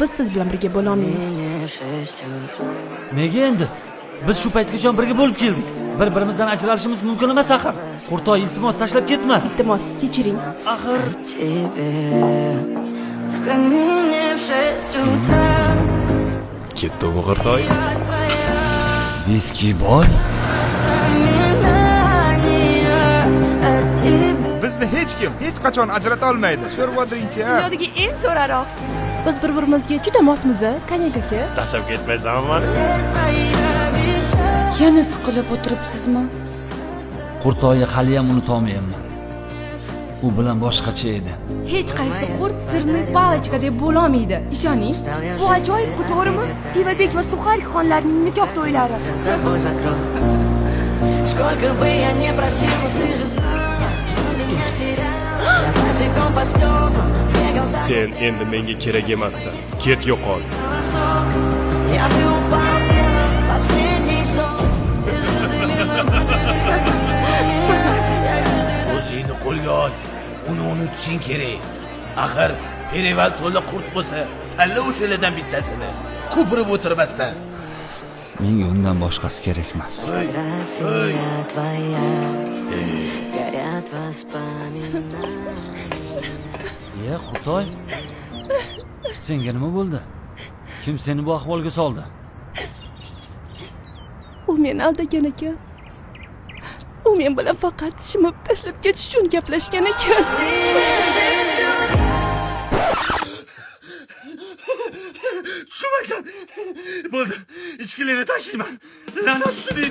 Biz siz bilan birga bo'la olmaymiz. Nega endi? Biz shu paytgacha birga bo'lib keldik. Bir-birimizdan ajralishimiz mumkin emas axir. Qurtoy, iltimos tashlab ketma. Iltimos, kechiring. Axir ketdi bu Qurtoy. Viski bor. Bizni hech kim hech qachon ajrata olmaydi. Sho'rva dringchi. Dunyodagi eng zo'r aroqsiz. Biz bir-birimizga juda mosmiz, konyak aka. Tashlab ketmaysanmi mani? Yana siqilib o'tiribsizmi? Qurtoyni hali ham unuta olmayapman. U bilan boshqacha edi. Hech qaysi qurt sirni palochka deb bo'la olmaydi. Ishoning. Bu ajoyib-ku, to'g'rimi? Pivabek va Suxarik xonlarning nikoh to'ylari. Сколько бы я не просил, но ты же знала, что меня теряла. Я босиком по стеклам бегал за Sen endi menga kerak emassan. Ket, yo'qol. голосок. Я бы упал, сделав последний вздох. И звезды мимо меня. O'zingni qo'lga ol. Uni unutishing kerak. Axir Perival to'la qurt bo'lsa, tanla o'shalardan bittasini. Ko'pirib o'tirmasdan. Menga undan boshqasi kerak emas. Фотография твоя, горят воспоминания. Iya, Qurtoy. Senga nima bo'ldi? Kim seni bu ahvolga soldi? U meni aldagan ekan. U men bilan faqat shimib tashlab ketish uchun gaplashgan ekan. Tushum ekan. Bo'ldi. Ichkilikni tashlayman. La'nat suvni.